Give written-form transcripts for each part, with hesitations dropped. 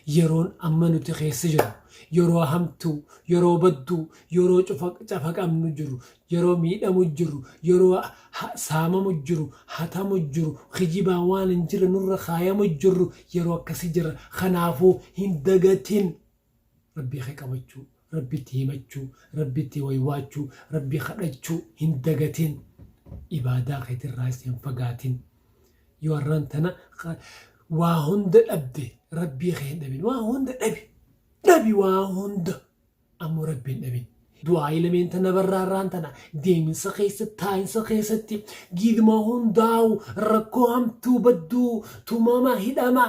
Yeroon amma nuti keessa jirru yeroo hamtuu, yeroo badduu, yeroo cafaqamnu jiru, yeroo miidhamu jiru, yeroo saamamu jiru, hatamu jiru, kijibaan waan hin jirre nurra kaayamu jiru, yeroo akkasii jira. Kanaafuu hin dagatin Rabbii kee qabachuu, Rabbitti himachuu, Rabbitti waywaachuu, Rabbi kadhachuu hin dagatin. Ibaadaa keetirraas hin fagaatin. Yoo har'aan tana waa hunda dhabde, Rabbii kee hin dhabin. Waa hunda dhabi. Dhabi waa hunda. Ammoo Rabbi hin dhabin. Du'aa'ii lameen tana barraa har'aan tana deeminsa keessatti, taa'insa keessatti, giiduma hundaa'u, rakkoo hamtuu badduu, tumama, hidhama,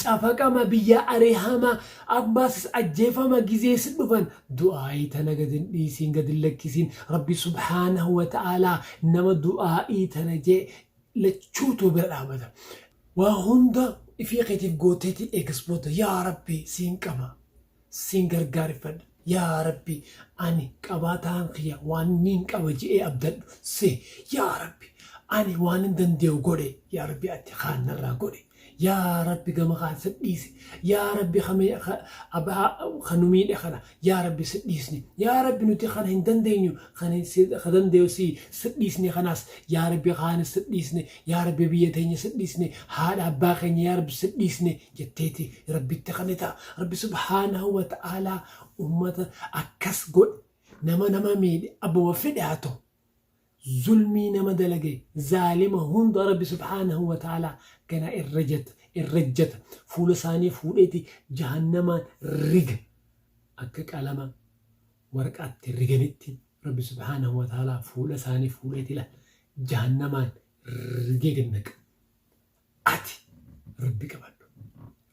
cafaqama, biyya arihama, abbaasis ajjeefama gizee si dhufan du'aa'ii tana gad hin dhiisiin, gad hin lakkisiin. Rabbi subhaanahu wa ta'aalaa nama du'aa'ii tana jee lachuutuu bira dhaabata. Waa hunda ifii keetiif gooteeti eegas booda, yaa Rabbi, siin qaba, siin gargaarifadha, yaa Rabbi, ani qabaataan kiyya waan niin qaba je'ee abdadhu si, yaa Rabbi, ani waan hin dandee'u godhe, yaa Rabbi, ati kaan narraa godhe, yaa Rabbi, gama kaan si dhiise, yaa Rabbi, ka nu miidhe kana, yaa Rabbi, si dhiisne, yaa Rabbi, nuti kana hin dandeenyu, kan ka dandee'u si, si dhiisne, kanaas yaa Rabbi kaanis si dhiisne, yaa Rabbi, biyya teenya si dhiisne, haadha abbaa keenya yaa Rabbi si dhiisne jetteeti Rabbitti kannita. Rabbi subhaanahu wa ta'aalaa ummata akkas godhe, nama nama miidhe, abbuma fedhe haa ta'u, zulmii nama dalage, zaalima hunda Rabbi subhaanahu wa ta'aalaa ganaa irra jata, irra jata, fuula isaanii fuudheeti jahannamaan riga. Akka qalama waraqaatti riganitti Rabbi subhaanahu wa ta'aalaa fuula isaanii fuudheeti la jahannamaan rigee gad naqa. Ati Rabbi qabadhu,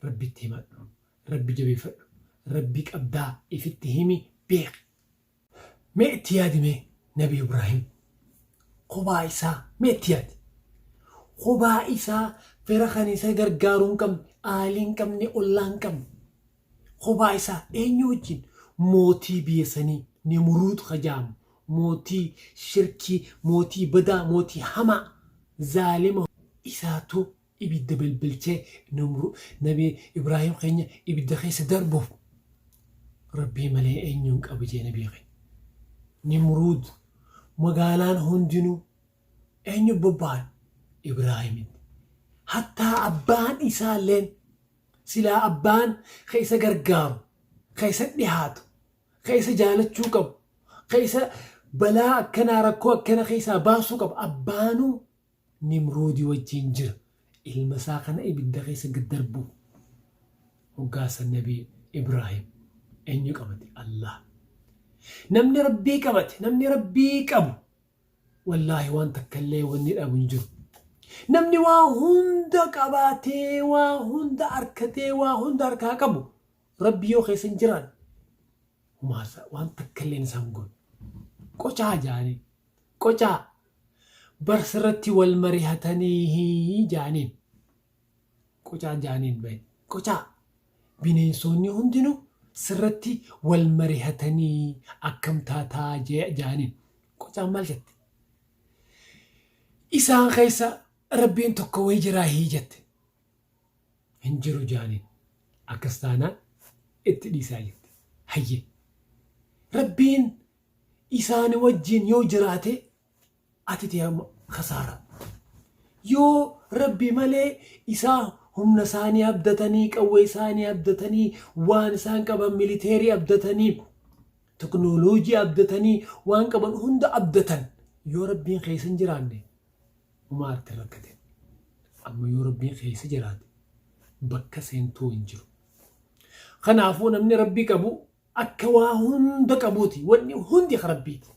Rabbitti himadhu, Rabbi jabeeffadhu, Rabbi qabdaa ifitti himi, beeki. Mee itti yaadi, mee Nabi Ibraahim kophaa isaa, mee itti yaadi. Kophaa isaa, fira kan isa gargaaruu hin qabne, aalii hin qabne, ollaa hin qabne. Kophaa isaa eenyu wajjin? Mootii biyya sanii Nimruud kajaamu, mootii shirkii, mootii badaa, mootii hamaa, zaalima isaatu ibidda belbelchee Nabi Ibraahim keenya ibidda keessa darbuuf, Rabbii malee eenyuun qabu jee Nabii keenya. Nimruud, magaalaan hundinuu eenyu bobba'an? Ibraahimitti. Hattaa abbaan isaalleen, silaa abbaan ka isa gargaaru, ka isa dhihaatu, ka isa jaalachuu qabu, ka isa balaa akkanaa, rakkoo akkana keessaa baasuu qabu, abbaanuu Nimruudii wajjin jira. Ilma isaa kana ibidda keessa gad darbuuf. Hoggaasa Nabi Ibraahim eenyu qabate? Allah. Namni Rabbii qabate, namni Rabbii qabu, wallaahi waan takka illee wanni dhabu hin jiru. Namni waa hunda qabaatee, waa hunda arkatee, waa hunda harkaa qabu, Rabbi yoo keessa hin jiraanne, humaasa waan takka illee isaan godhu. Qocaa jaanii, qocaa bar sirratti wal marihatanii jaaniin. Qocaa jaaniin bahe. Qocaa bineensoonni hundinuu sirratti wal marihatanii akkam taataa jaaniin. Qocaan maal jette? Isaan keessa Rabbiin tokko wayii jiraahii jette. Hin jiru jaaniin. Akkas taanaan itti dhiisaa jette. Hayyee. Rabbiin isaan wajjin yoo jiraate ati tee amma kasaara. Yoo Rabbi malee isaa humna isaanii abdatanii, qawwee isaanii abdatanii, waan isaan qaban, militeerii abdatanii, teknooloojii abdatanii, waan qaban hunda abdatan, yoo Rabbiin keessa hin jiraanne homaa itti rakkate. Amma yoo Rabbiin keessa jiraate bakka seentuu hin jiru. Kanaafuu namni Rabbi qabu akka waa hunda qabuuti. Wanni hundi ka Rabbiiti.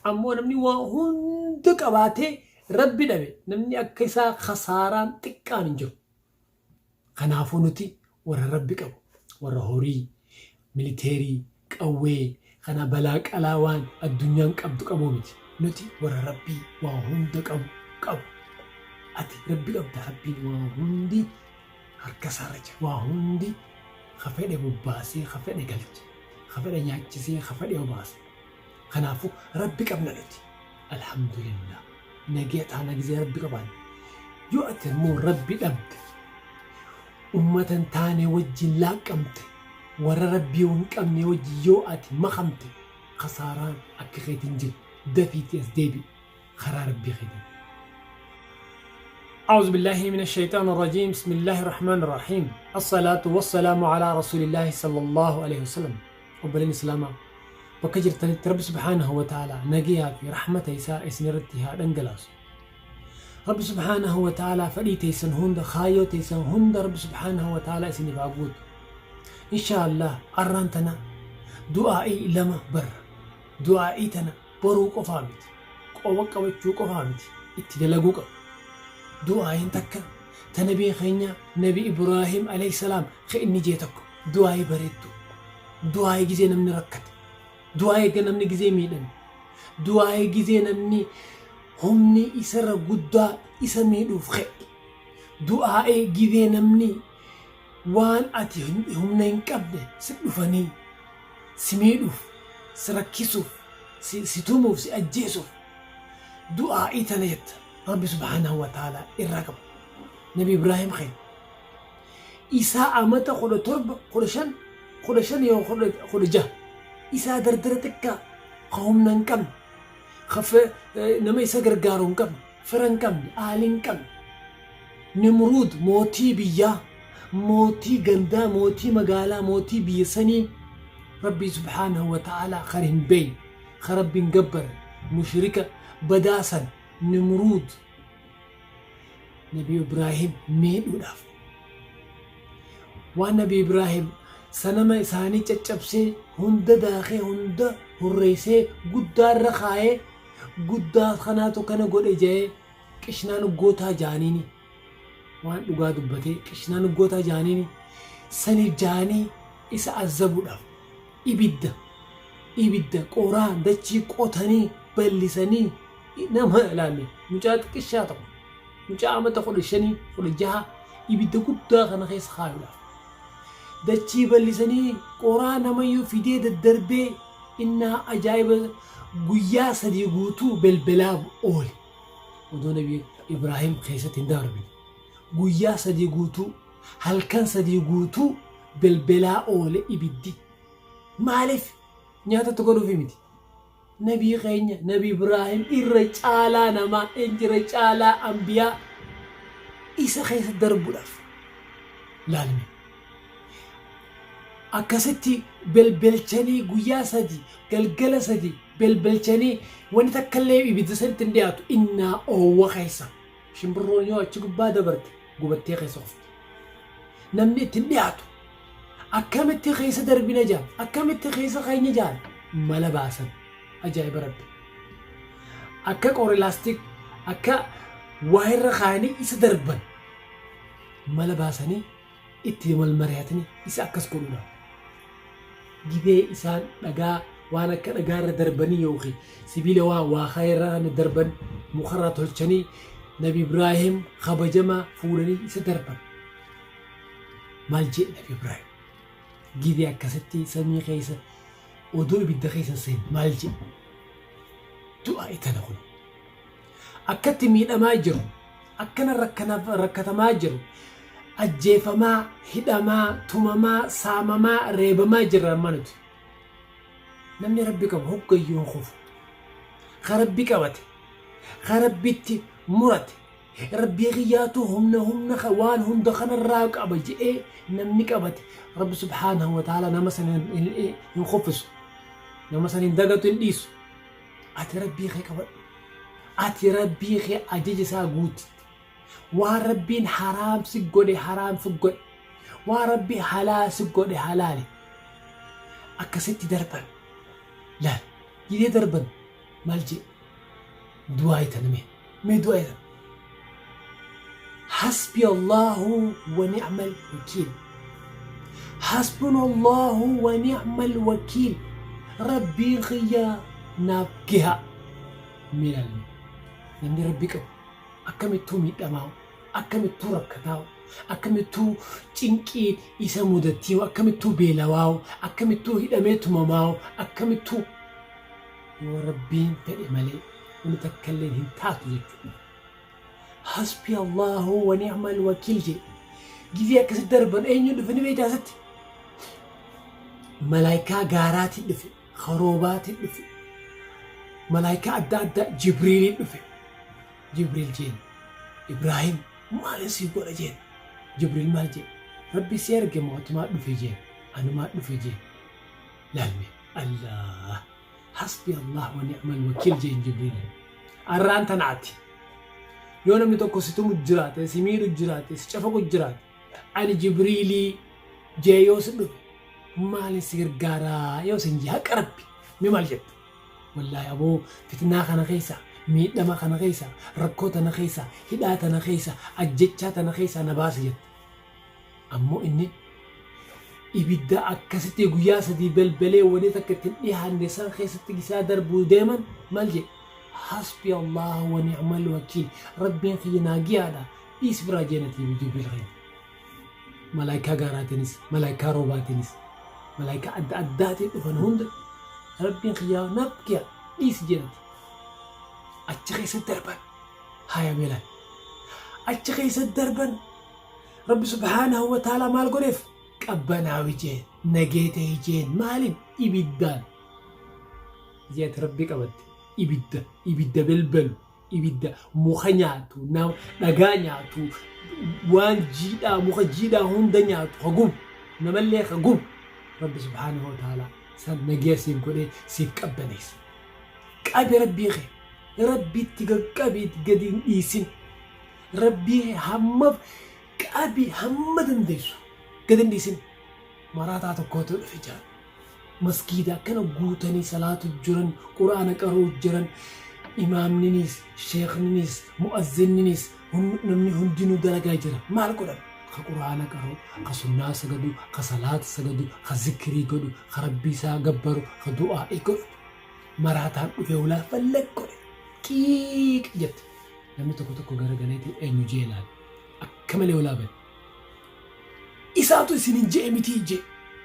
Ammoo namni waa hunda qabaatee Rabbi dhabe, namni akka isaa kasaaraan xiqqaan hin jiru. Kanaafuu nuti warra Rabbi qabu, warra horii, militeerii, qawwee, kana balaa qalaa waan addunyaan qabdu qabuu miti. Nuti warra Rabbii waa hunda qabu qabu. Ati Rabbi qabda, Rabbiin waa hundi harka isaarra jira. Waa hundi ka fedhe bobbaasee, ka fedhe galche, ka fedhe nyaachisee, ka fedhe obaase. Kanaafuu Rabbi qabna nuti. Alhamdulillah. Nagaya taana gizee Rabbi qabaanne. Yoo ati immoo Rabbi dhabde, Ummata hin taane wajjin laaqqamte, warra Rabbii hin qabne wajjin yoo ati makamte, khasaaraan akka keeti hin jiru. Dafiitii as deebi'i karaa Rabbii keetiin. أعوذ بالله من الشيطان الرجيم بسم الله الرحمن الرحيم الصلاة والسلام على رسول الله صلى الله عليه وسلم. Obboleen Islaamaa bakka jirtanitti, Rabbi subhaanahu wa ta'aalaa nagayaa fi rahmata isaa isin irratti haa dhangalaasu. Rabbi subhaanahu wa ta'aalaa fedhii teessan hunda, kaayyoo teessan hunda Rabbi subhaanahu wa ta'aalaa isiniif haa guutu. Insha Allah arraan tana du'aa'ii lama barra. Du'aa'ii tana baruu qofaa miti. Qoba qabachuu qofaa miti. Itti dalaguu qaba. Du'aa'iin takka ta nabii keenya Nabi Ibraahim alayhi salaam ka inni jee tokko, du'aa'ii bareedduu. Du'aa'ii gizee namni rakkate. Du'aa'ii namni gizee miidhame. Du'aa'ii gizee namni humni isarra guddaa isa miidhuuf ka'e. Du'aa'ii gizee namni waan ati humna hin qabne si dhufanii si miidhuuf, si rakkisuuf, si tumuuf, si ajjeesuuf du'aa'ii tana jetta Rabbi subhaanahu wa ta'aalaa irraa qaba. Nabi Ibraahim keenya isaa amata 17, 15, 15 yoo 16, isaa dardara xiqqaa ka humna hin qabne, ka nama isa gargaaru hin qabne, fira hin qabne, aalii hin qabne, Nimruud mootii biyyaa, mootii gandaa, mootii magaalaa, mootii biyya sanii, Rabbii subhaanahu wa ta'aalaa kan hin beekne, kan Rabbi hin gabbarre, mushrika badaa san Nimruud Nabi Ibraahim miidhuudhaaf waan Nabi Ibraahim sanama isaanii caccabsee, hunda daakee, hunda hurreessee, guddaa irra kaayee, guddaa kanaatu kana godhe jedhee, qishnaa nuggootaa jaaniini, waan dhugaa dubbatee qishnaa nuggootaa jaaniini, saniif jaanii isa azzabuudhaaf ibidda qoraa dachii qotanii bal'isanii nama ilaalle, mucaa xiqqishaa tokko, mucaa amata 15, 16, ibidda guddaa kana keessa kaayuudhaaf dachii bal'isanii qoraa namayyuu fidee daddarbee, innaa ajaa'iba guyyaa 3 guutuu belbelaa oole. Odoo Nabi Ibraahim keessatti hin darbine guyyaa 3 guutuu, halkan 3 guutuu belbelaa oole ibiddi. Maaliif? Nyaatatti godhuufi miti. Nabii keenya Nabi Ibraahim irra caalaa namaa, irra caalaa ambiyaa, isa keessa darbuudhaaf. Laalme, akkasitti belbelchanii guyyaa 3, galgala 3 belbelchanii, wanni takka illee ibidda sanitti hin dhiyaatu. Innaa oowwa keessa shimbirroon yoo achi gubbaa dabarte gubattee keessa kufti. Namni itti hin dhiyaatu. Akkamitti keessa darbina jaan, akkamitti keessa keenya jaan, mala baasan. Ajaa'iba Rabbi! Akka qoori laastik akka waa irra kaayanii isa darban mala baasanii, itti wal mari'atanii isa akkas godhuudhaaf. Gidee isaan dhagaa waan akka dhagaa irra darbanii yookiin sibiila waa waa irra darban mukarraa tolchanii, Nabi Ibraahim kabajamaa fuudhanii isa darban. Maal jedhe Nabi Ibraahim? Gidee akkasitti samii keessa odoo ibidda keessa seen maal jedhe? Du'a itana kun akkatti miidhamaa jiru, akkana rakkatamaa jiru, ajjeefamaa, hidhamaa, tumamaa, saamamaa, reebamaa jirra amma nuti. Namni Rabbi qabu hoggayyuu hin kufu. Ka Rabbi qabate, ka Rabbitti murate, Rabbii kiyyaatu humna waan hunda kanarraa qaba jedhee namni qabate, Rabbi subhaanahu wa ta'ala nama san hin kuffisu, nama san hin dagatu, hin dhiisu. Ati Rabbii kee qabadhu. Ati Rabbii kee ajaja isaa guuti. Waan Rabbiin haraam si godhe haraam si godhe, waan Rabbi halaal si godhe halaali. Akkasitti darban. Laal, gidee darban maal jee? Du'aa itan mee du'aa itan. حسبي الله ونعم الوكيل، حسبنا الله ونعم الوكيل، Rabbiin kiyya naaf gaha. Mee namni Rabbi qabu akkamittuu miidhamaa, akkamittuu rakkataa, akkamittuu cinqii isa mudattii, akkamittuu beelawaa, akkamittuu hidhamee tumamaa, akkamittuu yoo Rabbiin fedhe malee wanni takka illee hin taatu jechuudha. حسبي الله ونعم الوكيل jedhe. Gizee akkasitti darban eenyuun dhufe ni beektaa asitti? Malaayikaa gaaraatiin dhufe, karoobaatiin dhufe, malaayikaa adda addaa Jibriiliin dhufe. Jibriil jeen Ibraahim maal sii godha jeen. Jibriil maal jeen? Rabbi si erge moo atumaa dhufe jeen. Anumaa dhufe jeen. Laalme Allah hasbi Allah wa ni'mal wakiil jeen Jibriil. Arraan tana ati. Yoo namni tokko si tumu jiraate, si miidhu jiraate, si cafaqu jiraate, ani Jibriilii jee yoo si dhufe maalin si gargaaraa yoo sin jee haqa Rabbi mee maal jetta? Wallaahi aboo fitnaa kana keessa, miidhama kana keessa, rakkoo tana keessa, hidhaa tana keessa, ajjechaa tana keessaa na baasi jetta. Ammoo inni ibidda akkasitti guyyaa sadii belbelee wani takka itti hin dhihaanne san keessatti gisaa darbuu deeman maal jedhe? Hasbi Allah wa ni'mal wakiil. Rabbiin kiyya naa giyaadha. Dhiis biraa jeenati Jibriil keenya. Malaayikaa gaaraatiinis, malaayikaa roobaatiinis, malaayikaa adda addaatiin dhufan hunda Rabbiin kiyyaa naaf giya dhiisi jeenati. Achi keessa darban haya meelan. Achi keessa darban Rabbi subhaanahu wa ta'ala maal godheef? Qabbanaawi jeen, nagee ta'e jeen, maaliin? Ibiddaan. Ijii ati Rabbi qabatte ibidda, ibidda belbelu, ibidda muka nyaatu, nama dhagaa nyaatu, waan jiidhaa, muka jiidhaa hunda nyaatu, ka gubu, namallee ka gubu. Rabbi subhaanahu wa ta'ala san nagee siif godhee siif qabbaneessa. Qabi Rabbii kee, Rabbitti qaqqabi gadi hin dhiisin. Rabbii hamma qabi hamma dandeessu gadi hin dhiisin. Maraataa tokkootu dhufe jira. Masgiida akkana guutanii salaatu jiran, quraana qaruu jiran, imaamninis, sheekninis, mu'azzinninis namni hundinuu dalagaa jira. Maal godhan? Ka quraana qaru, ka sunnaa sagadu, ka salaata sagadu, ka zikrii godhu, ka rabbii isaa gabbaru, ka du'aa'ii godhu. Maraataan dhufe hulaa fallaq godhe. Qiiq jette. Namni tokko tokko garagaleeti eenyu jee laale. Akka malee hulaa bane. Isaatu isin hin je'e mitii jee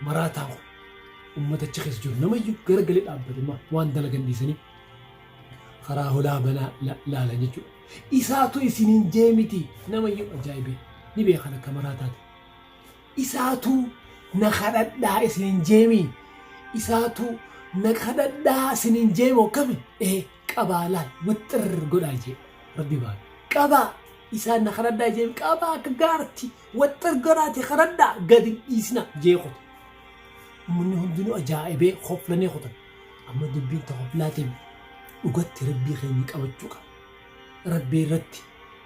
maraataan kun. Uummata achi keessa jiru namayyuu garagalee dhaabbate ma waan dalagan dhiisanii karaa hulaa banaa laalan jechuudha. Isaatu isin hin jee mitii namayyuu ajaa'ibee ni beekan akka maraataati. Isaatu na kadhadhaa isin hin jeemii. Isaatu na kadhadhaa isin hin jeemoo kami? Ee qabaa laal waxxirr godhaa jee rabbi baana. Qabaa isaan na kadhadhaa jee qabaa akka gaarti waxxir godhaati kadhadhaa gadi hin dhiisina jee kuta. Uummanni hundinuu ajaa'ibee hoflanii kutan. Amma dubbiin ta hoflaatiin dhugatti rabbii keenya qabachuu qabna. Rabbii irratti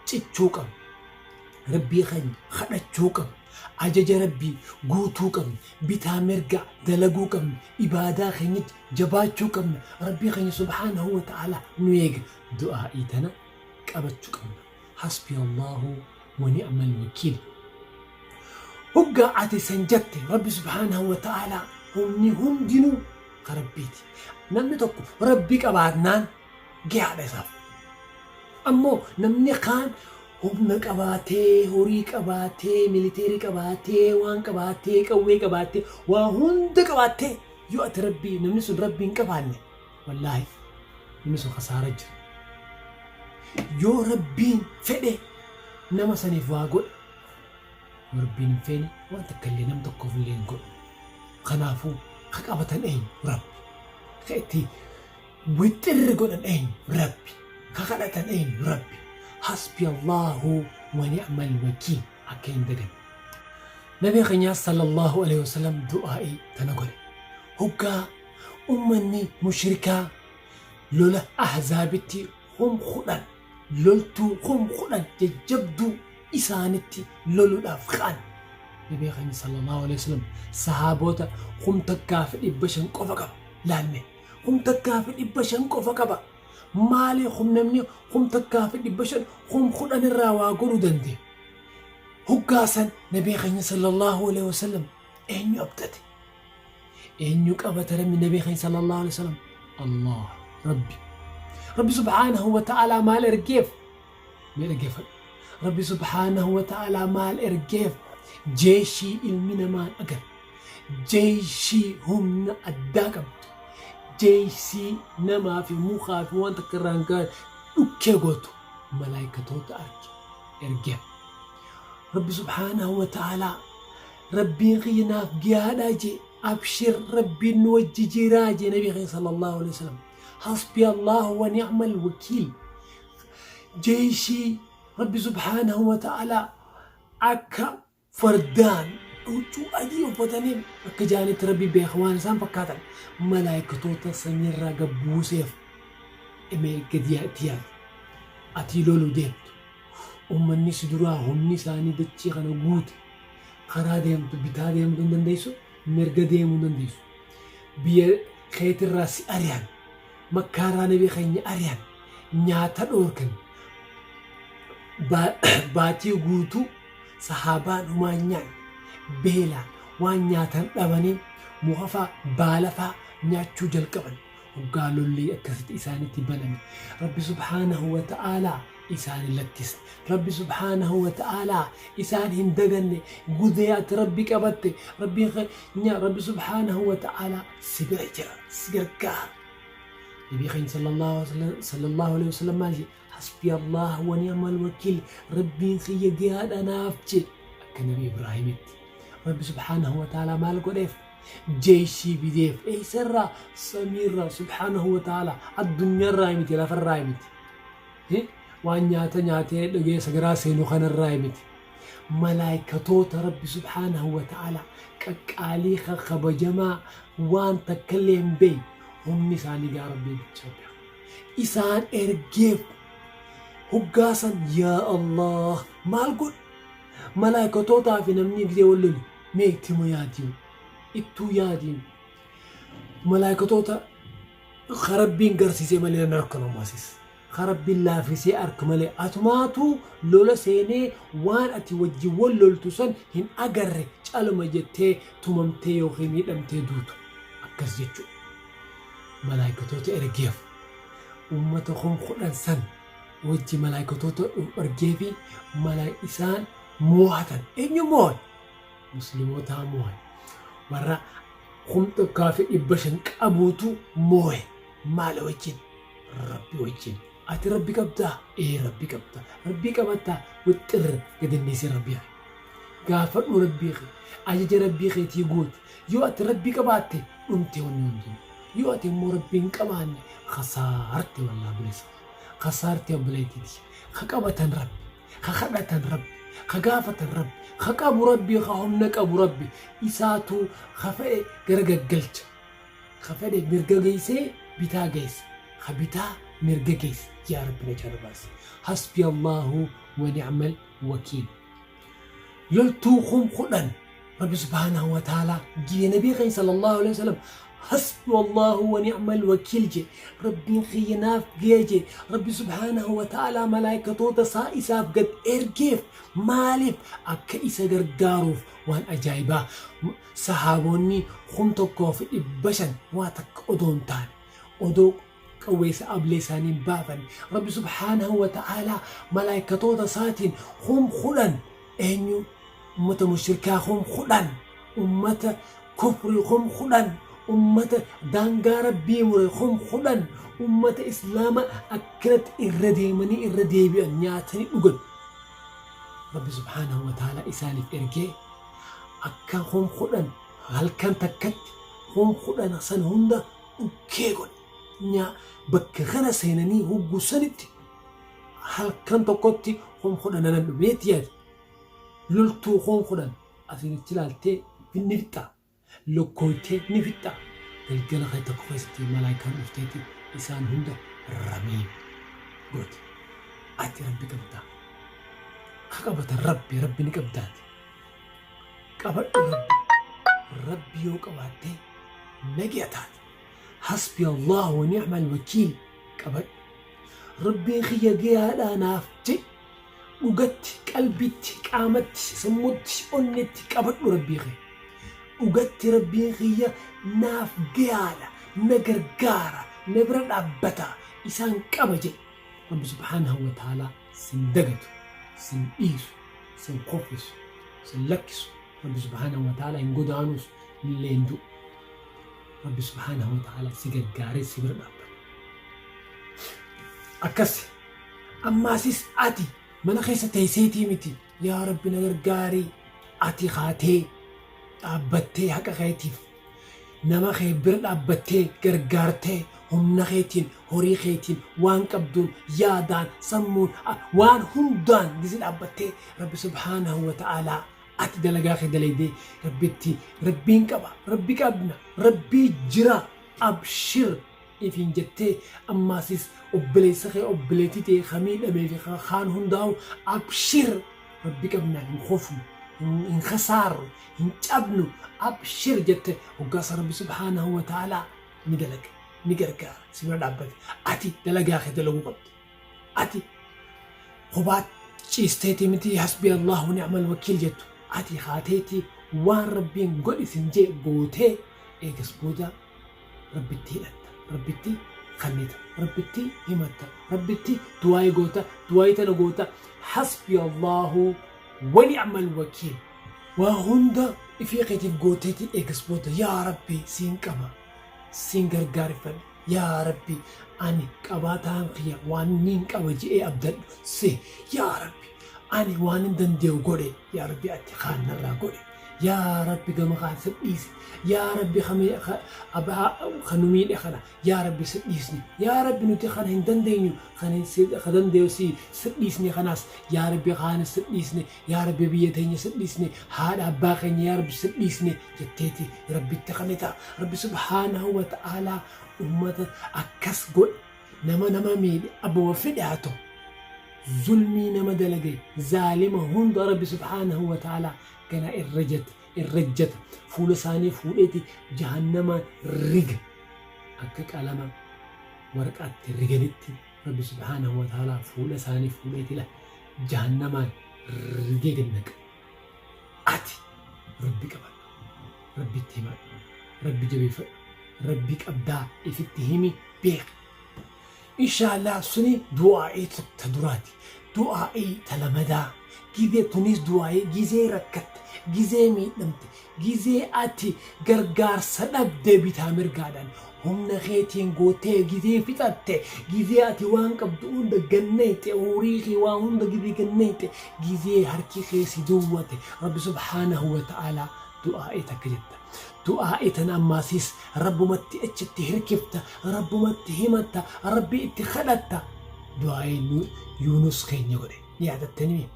cichuu qabna. Rabbii keenya kadhachuu qabna. Ajaja Rabbii guutuu qabna. Bitaa mirga dalaguu qabna. Ibaadaa keenyatti jabaachuu qabna. Rabbii keenya subhaanahu wa ta'aalaa nu eega. Du'aa'ii tana qabachuu qabna. Hasbi Allahu wa ni'mal wakiil. Hoggaa ati san jette Rabbi subhaanahu wa ta'aalaa humni hundinuu ka Rabbiiti. Namni tokko Rabbi qabaatnaan gahaadha isaaf. Ammoo namni kaan humna qabaatee, horii qabaatee, militeerii qabaatee, waan qabaatee, qawwee qabaatee, waa hunda qabaattee yoo ati Rabbii namni sun Rabbii hin qabaanne wallaahi namni sun kasaara jira. Yoo Rabbiin fedhe nama saniif waa godha. Yoo Rabbiin hin feene waan takka illee nam tokkoof illee hin godhu. Kanaafuu ka qabatan eenyu? Rabbi. Ka itti Wixxirri godhan eenyu? Rabbi. Ka kadhatan eenyu? Rabbi. Hasbi Allahu wa ni'mal wakiil akka hin daganne. Nabii keenya sallallahu alaihi wasallam du'aa'ii tana godhe. Hoggaa ummanni mushrikaa lola ahzaabitti hum 10 loltuu hum 10 jajjabduu isaanitti loluudhaaf ka'an. Nabii keenya sallallahu alaihi wasallam sahaabota 1500 qofa qaba. Laalme. 1500 qofa qaba. Maali kum namni 1500 10,000 irraa waa godhuu danda'e? Hoggaa san nabii keenya sallallahu alaihi wasallam eenyu abdate? Eenyu qabata namni nabii keenya sallallahu alaihi wasallam? Allah Rabbi. Rabbi subhaanahu wa ta'ala maal ergeef? Mee dhaggeeffadhu. Rabbi subhaanahu wa ta'ala maal ergeef? Jeeshii ilmi namaan agarre. Jeeshii humna addaa qabdu. Jeeshii namaa fi mukaa fi waan takka irraa hin gaane dhukkee gootu. Malaaykatoota arge ergeef. Rabbi subhaanahu wa ta'aalaa Rabbiin kiyya naaf giyaadhaa jee abshir Rabbiin nu wajji jiraa jee nabi keenya sallallahu alaihi wasallam. Hasbi Allahu wa ni'mal wakiil. Jeeshii Rabbi subhaanahu wa ta'aalaa akka fardaan huccuu adii uffatanii akka jaanitti Rabbi beeka waan isaan fakkaatan malaayikatoota samiirraa gad buuseef mee gadi itti yaadi. Atii loluu deemtu. Ummanni si duraa humni isaanii dachii kana guute. Karaa deemtu bitaa deemuu hin dandeessu, mirga deemuu hin dandeessu. Biyya keetirraa si ari'an. Makkaarraa nabi keenya ari'an. Nyaata dhoorkan. Baatii guutuu sahaabaan homaa hin nyaanne. Beelaan waan nyaatan dhabanii muka faa baala faa nyaachuu jalqaban. Hoggaa lolli akkasitti isaanitti baname Rabbi subhaanahu wa ta'aalaa isaan hin lakkisne. Rabbi subhaanahu wa ta'aalaa isaan hin daganne. Gudee ati Rabbi qabatte Rabbiin keenya Rabbi subhaanahu wa ta'aalaa si bira jira, si gargaara. Nabii keenya sallallahu alaihi wasallam maal jedhe? Hasbi Allah wa ni'mal wakiil, Rabbiin kiyya gahaadha naaf jedhe akka Nabi Ibraahimitti. Rabbi subhaanahu wa ta'aalaa maal godheef? Jeeshii fideef. Eessarraa? Samiirraa subhaanahu wa ta'aalaa. Addunyaarraa miti, lafarraa miti. Waan nyaata nyaatee dhugee sagaraa seenu kanarraa miti. Malaayikatoota Rabbi subhaanahu wa ta'aalaa qaqqaalii kabajamaa waan takkallee hin beekne humni isaanii gaa Rabbii bichaa beeka. Isaan ergeef hoggaasan yaa Allah maal godhu? Malaayikatootaa fi namni gisee wal lolu mee ittuma yaadiin ittuu yaadiin malaayikatoota ka Rabbiin garsiisee malee nan harkan ammasis ka Rabbiin laafisee arka malee atumaatu lola seenee waan ati wajjin wal loltu san hin agarre caluma jettee tumamtee yookiin miidhamtee duutu akkas jechuudha. Malaayikatoota ergeef ummata 10,000 san wajji malaayikatoota ergeefi isaan moo'atan. Eenyu moo'e? Muslimootaa moo'e. Warra 1500 qabuutu moo'e. Maala wajjin? Rabbi wajjin. Ati Rabbi qabdaa? Ee Rabbi qabda. Rabbii qabattaa? Wixxirr gadinniisii Rabbii kee. Gaafadhu Rabbii kee. Ajaja Rabbii keetii guuti. Yoo ati Rabbii qabaatte dhumte wanni hundinuu. Yoo ati immoo Rabbii hin qabaanne khasaarte wallaahi obboleessa kiyya. Khasaarte obboleettii tiyya. Ka qabatan Rabbi. Ka kadhatan Rabbi. Ka gaafatan Rabbi. Ka qabu Rabbi. Ka humna qabu Rabbi. Isaatu ka fedhe gara gaggalcha. Ka fedhe mirga geessee bitaa geessa. Ka bitaa mirga geessa. Yaa Rabbi najaa nu baasi. Hasbi Allahu wa ni'mal wakiil. Loltuu 10,000 Rabbi subhaanahu wa ta'aalaa jee nabii keenya sallallahu alaihi wasallam hasbi Allahu wa ni'mal wakiil jee Rabbiin kiyya naaf gee jee Rabbi subhaanahu wa ta'aalaa malaayikatoota isaa isaaf gad ergeef maaliif akka isa gargaaruuf waan ajaa'ibaa sahaabonni 1500 waa takka odoo hin taane odoo qawweessa ablee isaanii hin baafanne Rabbi subhaanahu wa ta'aalaa malaaykatoota isaatiin 10,000 eenyu ummata mushrikaa 10,000 ummata kufrii 10,000 ummata daangaa Rabbii mure 10,000 ummata islaama akkanatti irra deemanii irra deebi'an nyaatanii dhugan Rabbi subhaanahu wa ta'aalaa isaaniif ergee akka 10,000 halkan takkatti 10,000 san hunda dhukkee godhe. Nyaa bakka kana seenanii hoggu sanitti halkan tokkotti 10,000 nan dhumeetti yaadi. Loltuu 10,000 asiin achi ilaaltee ni fixxa. Lokkooytee ni fixxa. Galgala kee tokko keessatti malaayikaan dhufteetti isaan hunda ramiim goote. Ati Rabbi qabdaa. Ka qabatan Rabbi, Rabbi ni qabdaati. Qabadhu Rabbi. Rabbi yoo qabaatte nagya taate. Hasbi Allah wa ni'mal wakiil qabadhu. Rabbiin kiyya gayaadhaa naaf jedhi. Dhugatti, qalbitti, qaamatti, sammutti, onnetti qabadhu Rabbii kee. Dhugatti Rabbiin kiyya naaf gayaadha, na gargaara, na bira dhaabbata, isaan qaba jedhi. Rabbi subhaanahu wa ta'aalaa sin dagatu, sin dhiisu, sin kuffisu, sin lakkisu. Rabbi subhaanahu wa ta'aalaa hin godaanuus illee hin du'u. Rabbi subhaanahu wa ta'aalaa si gargaaree si bira dhaabbata. Akkas ammaasis ati mana keessa teesseetii miti. Yaa Rabbi na gargaari. Ati kaatee dhaabbattee haqa keetiif nama kee bira dhaabbattee gargaartee humna keetiin, horii keetiin, waan qabduun, yaadaan, sammuun, waan hundaan gizee dhaabbattee Rabbi subhaanahu wa ta'aalaa ati dalagaa kee dalaydee Rabbitti Rabbiin qaba, Rabbi qabna, Rabbii jira, abshir ifiin jettee ammaasis obboleessa kee obboleettii tee ka miidhamee fi ka kaan hundaa'u abshir Rabbi qabna hin kufnu, hin khasaarru, hin cabnu abshir jette hoggaasa Rabbi subhaanahu wa ta'aalaa ni dalaga, ni gargaara, si bira dhaabbata. Ati dalagaa kee dalaguu qabda. Ati kophaa ciisteetii miti hasbi Allah wa ni'mal wakiil jettu. Ati haateetii waan Rabbiin godhi sin jee gootee eegas booda Rabbitti hidhatta, Rabbitti kannita, Rabbitti himatta, Rabbitti du'aayii goota, du'aayii tana goota hasbi Allahu wa ni'mal wakiil. Waa hunda ifii keetiif gooteetii eegas booda yaa Rabbi siin qaba, siin gargaarifadha. Yaa Rabbi ani qabaataan kiyya waan niin qaba je'ee abdadhu si. Yaa Rabbi ani waan hin dandee'u godhe yaa Rabbi ati kaan narraa godhe. Yaa Rabbi gama kaan si dhiise. Yaa Rabbi ka nu miidhe kana yaa Rabbi si dhiisne. Yaa Rabbi nuti kana hin dandeenyu kan ka dandee'u si si dhiisne kanaas yaa Rabbi kaan si dhiisne. Yaa Rabbi biyya teenya si dhiisne haadha abbaa keenya yaa Rabbi si dhiisne jetteeti Rabbitti kannita. Rabbi subhaanahu wa ta'aalaa ummata akkas godhe nama nama miidhe abbuma fedhe haa ta'u zulmii nama dalage zaalima hunda Rabbi subhaanahu wa ta'aalaa gana irra jata irra jata fuula isaanii fuudheeti jahannamaan riga akka qalama warqaatti riganitti Rabbi subhaanahu wa ta'aalaa fuula isaanii fuudheeti la jahannamaan rigee gad naqa. Ati Rabbi qabadhu. Rabbitti himadhu. Rabbi jabeeffadhu. Rabbi qabdaa ifitti himi beeki. Inshaallah suni du'aa'ii ta duraati. Du'aa'ii ta lamadaa. Gizee tunis du'aa'ii gizee rakkatte, gizee miidhamte, gizee ati gargaarsa dhabde bitaa mirgaadhaan humna keetiin gootee gizee fixatte, gizee ati waan qabdu hunda gannayxe, horii kee waan hunda gizee gannayxe, gizee harki kee si duwwate Rabbi subhaanahu wa ta'aalaa du'aa'ii takka jetta. Du'aa'ii tana ammaasiis Rabbumatti achitti hirkifta, Rabbumatti himatta, Rabbi itti kadhatta. Du'aa'ii Yuunus keenya godhe ni yaadattanii?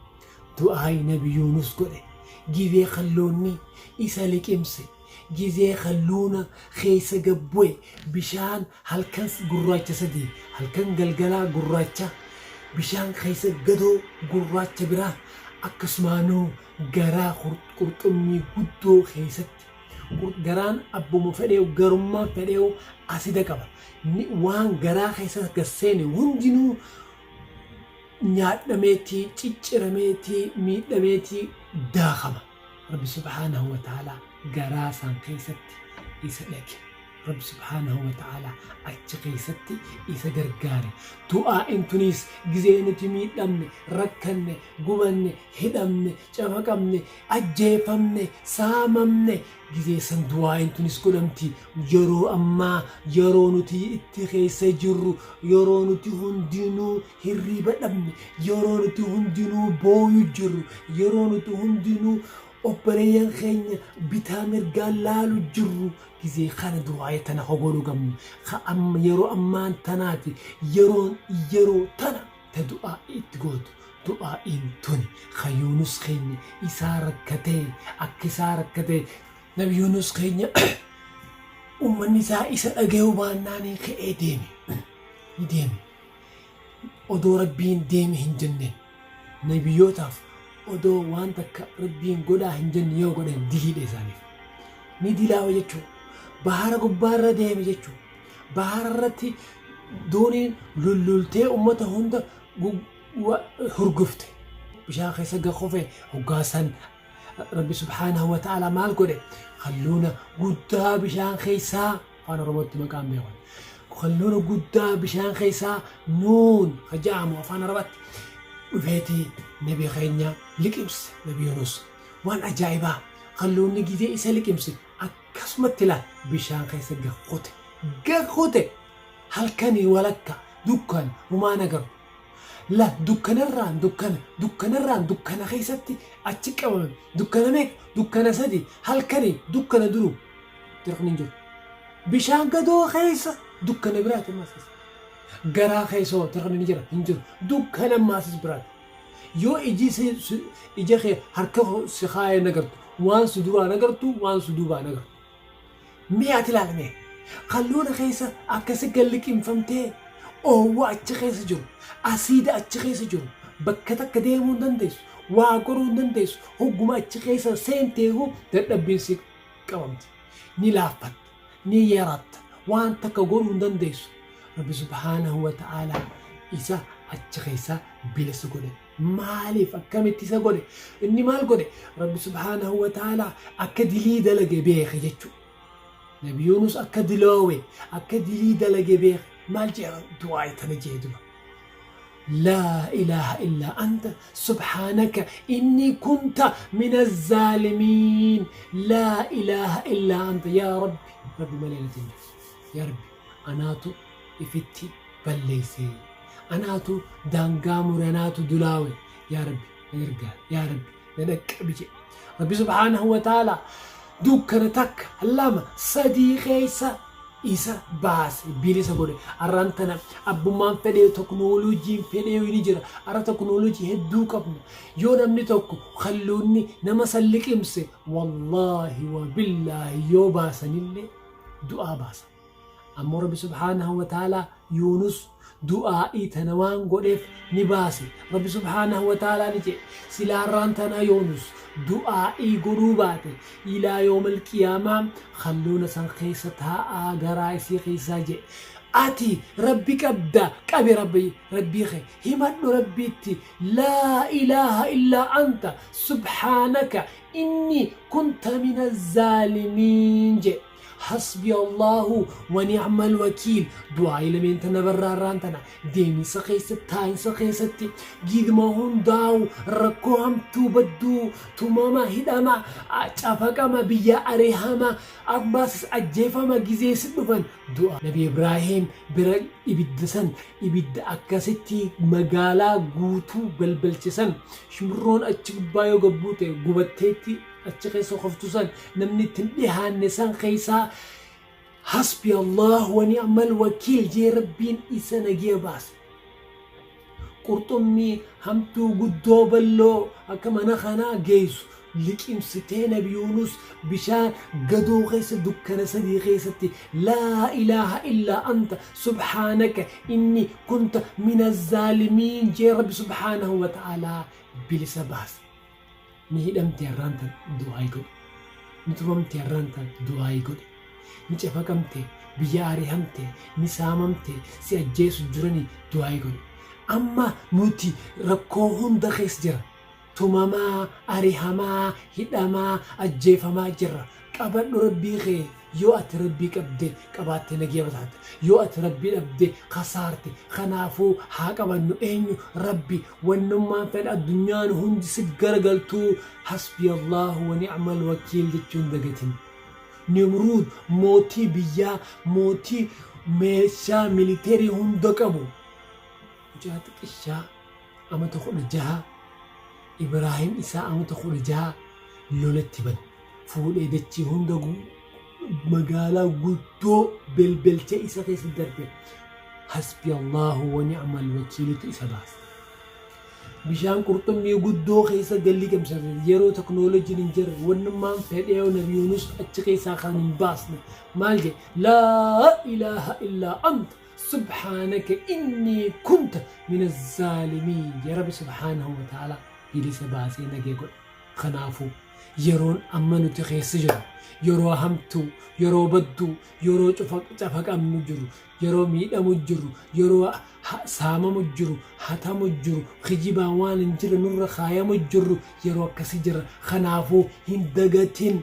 Du'aa'ii Nabi Yuunus godhe gizee kalloonni isa liqimse, gizee kalluuna keessa gad bu'e bishaan halkan gurraacha sadii, halkan galgalaa gurraacha, bishaan keessa gadoo gurraacha biraa akkasumaanuu garaa qurxummii guddoo keessatti garaan abbuma fedheewu garummaan fedheewu asida qaba. Waan garaa keessa gad seene hundinuu nyaadhameetii, ciccirameetii, miidhameetii daakama. Rabbi subhaanahu wa ta'aalaa garaa san keessatti isa dhage. Rabbi subhaanahu wa ta'aalaa achi keessatti isa gargaare. Du'aa'in tuniis gizee nuti miidhamne, rakkanne, gubanne, hidhamne, cafaqamne, ajjeefamne, saamamne gizee san du'aa'iin tunis godhamti. Yeroo ammaa yeroo nuti itti keessa jirru, yeroo nuti hundinuu hirriiba dhabne, yeroo nuti hundinuu booyu jirru, yeroo nuti hundinuu obboleeyyan keenya bitaa mirgaan laalu jirru gizee kana du'aa'ii tana godhuu qabna. Ka amma yeroo ammaan tanaati yeroon yeroo tana ta du'aa'ii itti gootu. Du'aa'iin tuni ka Yuunus keenya isaa rakkatee akka isaa rakkatee Nabi Yuunus keenya ummanni isaa isa dhagayuu baannaanii ka'ee deeme. Ni deeme. Odoo Rabbiin deemi hin jenneen nabiyyootaaf odoo waan takka Rabbiin godhaa hin jenne yoo godhan diliidha isaaniif. Ni dilaawa jechuudha. Bahara gubbaarra deeme jechuudha. Bahara irratti dooniin lullultee ummata hunda hurgufte. Bishaan keessa gad kufe hoggaa san Rabbi subhaanahu wa ta'ala maal godhe? Kalluuna guddaa bishaan keessaa afaan Oromootti maqaan beekan. Kalluuna guddaa bishaan keessaa nuun ka ja'amu afaan Arabaatti dhufeetii nabi keenya liqimse nabi Yunus. Waan ajaa'ibaa kalluunni gizee isa liqimse akkasumatti laal bishaan keessa gad kute. Gad kute halkanii walakka dukkan humaan agaru. La dukkanarraan dukkana, dukkanarraan dukkana keessatti achi qabame. Dukkana meeqa? Dukkana sadi, halkani dukkana duru. Dirqni hin jiru. Bishaan gadoo keessa dukkana biraati ammas keessa. Garaa keessa hoo dirqni ni jira? Hin jiru. Dukkana ammaasis biraati. Yoo iji ija kee harka si kaayee nagartu, waan si duraa nagartu, waan si duubaa nagartu. Mee ati ilaali mee. Kalluuna keessa akkasi gad liqimfamtee oowwa achi keessa jiru, asiida achi keessa jiru, bakka takka deemuu hin dandeessu, waa godhuu hin dandeessu, hogguma achi keessa seenteehu dadhabbiin si qabamti. Ni laaffatta, ni yaratta, waan takka godhuu hin dandeessu. Rabbi subhaanahu wa ta'aalaa isa achi keessaa bilisa godhe. Maaliif akkamitti isa godhe? Inni maal godhe? Rabbi subhaanahu wa ta'aalaa akka dilii dalage beeke jechuudha. Nabi Yuunus akka diloowe, akka dilii dalage beeke. Maal jee du'aa tana jee duba. Laa ilaaha illaa anta subhaanaka inni kunta mina zaalimiin. Laa ilaaha illaa anta yaa Rabbi. Rabbi malee natti hin jiru. Yaa Rabbi anaatu ifitti balleessee. Anaatu daangaa mure anaatu dulaawe yaa Rabbi na gargaari yaa Rabbi na dhaqqabi jedhe. Rabbi subhaanahu wa ta'ala dukkana takka lama sadii keessa isa baase bilisa godhe. Arraan tana abbummaan fedhee teknooloojiin fedhee ni jira. Arra teknooloojii hedduu qabna. Yoo namni tokko kalluunni nama san liqimse wallaahi wa billaahi yoo baasanillee du'aa baasa. Ammoo Rabbi subhaanahu wa ta'aalaa Yuunus du'aa'ii tana waan godheef ni baase. Rabbi subhaanahu wa ta'aalaa ni jedhe, silaa arraan tana Yuunus du'aa'ii godhuu baate ilaa yoomal qiyaamaa kalluuna san keessa taa'aa garaa isii keessaa jedhe. Ati Rabbi qabda qabi Rabbi Rabbii kee himadhu Rabbiitti laa ilaaha illaa anta subhaanaka inni kunta mina zaalimiin jedhe. Hasbi Allahu wa ni'mal wakiil. Du'aa'ii lameen tana barraarraan tana deeminsa keessatti taa'insa keessatti giiduma hundaa'u rakkoo hamtuu badduu tumama hidhama cafaqama biyya arihama abbaasis ajjeefama gizee si dhufan du'a. Nabi Ibraahim bira ibidda san ibidda akkasitti magaalaa guutuu balbalche san shimirroon achi gubbaa yoo gabbuute gubatteetti achi keessa koftu san namni itti hin dhihaanne san keessaa hasbi Allah wa ni'mal wakiil jee rabbiin isa nagiya baase. Qurxummii hamtuu guddoo balloo akka mana kanaa geessu liqimsitee nabi Yuunus bishaan gadoo keessa dukkana sadii keessatti laa ilaaha illaa anta subhaanaka inni kunta mina zaalimiin jee rabbi subhaanahu wa ta'aalaa bilisa baase. Ni hidhamte arraan tan du'aayi godhi. Ni tumamte arraan tan du'aayi godhi. Ni cafaqamte, biyya arihamte, ni saamamte, si ajjeesu jirani du'aayi godhi. Amma nuti rakkoo hunda keessa jira. Tumamaa, arihamaa, hidhamaa, ajjeefamaa jirra. Qabadhu Rabbii kee. Yoo ati Rabbii qabde qabaatte nageema taate. Yoo ati Rabbii dhabde kasaarte. Kanaafuu haa qabannu eenyu Rabbi wannummaan fedha addunyaan hundi si garagaltuu hasbi Allahu wa ni'mal wakiil jechuun dagatin. Nimruud mootii biyyaa mootii meeshaa militeerii hunda qabu. Mucaa xiqishaa amata 16 Ibraahim isaa amata 16 lolatti bane. Fuudhee dachii hunda magaalaa guddoo belbelchee isa keessa darbe. Hasbi Allahu wa ni'mal wakiilitu isa baase. Bishaan qurxummii guddoo keessa galli qimsate yeroo teknooloojiin hin jirre wannummaan fedhee nabi Yunus achi keessaa kan hin baasne maal jedhe laa ilaaha illaa anta subhaanaka innii kunta mina zaalimiin jedhe rabbi subhaanahu wa ta'ala bilisa baasee nagee godhe. Kanaafuu yeroon amma nuti keessa jirru yeroo hamtuu, yeroo badduu, yeroo cafaqamnu jiru, yeroo miidhamu jiru, yeroo saamamu jiru, hatamu jiru, kijibaan waan hin jirre nurra kaayamu jiru yeroo akkasii jira. Kanaafuu hin dagatin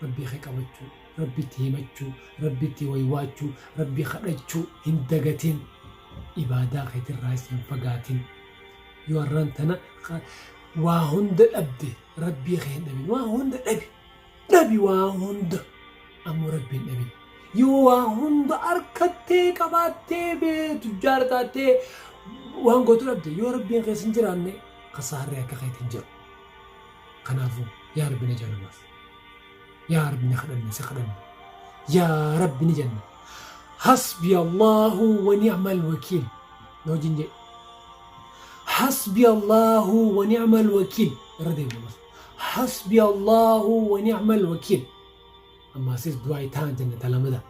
Rabbii kee qabachuu, Rabbitti himachuu, Rabbitti waywaachuu, Rabbi kadhachuu hin dagatin. Ibaadaa keetirraas hin fagaatin. Yoo arraan tana waa hunda dhabde Rabbii kee hin dhabin. Waa hunda dhabi. Dhabi waa hunda. Ammoo Rabbii hin dhabin. Yoo waa hunda harkattee qabaattee bee tujjaara taattee Waan gootu dhabde yoo Rabbiin keessa hin jiraanne kasaarree akka keetti hin jiru. Kanaafuu yaa Rabbi na jaalumaas. Yaa Rabbi ni kadhanna si kadhanna. Yaa Rabbi ni jenna. Hasbi Allahu wa ni'mal wakiil. Na wajjin jedhi. Hasbi Allahu wa ni'mal wakiil. Irra deemna mas. Hasbi Allahu wa ni'mal wakiil. Ammaasis du'aa itaan jenna talamada.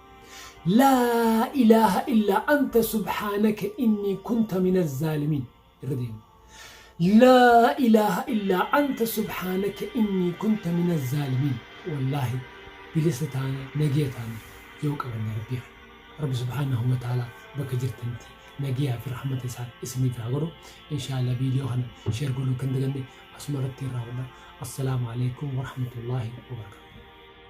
Laa ilaaha illaa anta subhaanaka innii kunta mina zaalimiin. Irra deemna. Laa ilaaha illaa anta subhaanaka innii kunta mina zaalimiin. Wallaahi bilisa taana nagiya taana yoo qabanne Rabbii keenya. Rabbi subhaanahu wa ta'ala bakka jirtanitti nagiyaa fi rahmata isaa isiniif haa godhu. Inshaallah viidiyoo kana share godhuu kan daganne asuma irratti irraa hodha. Assalaamu alaikum warahmatullaahi wabarakaatu.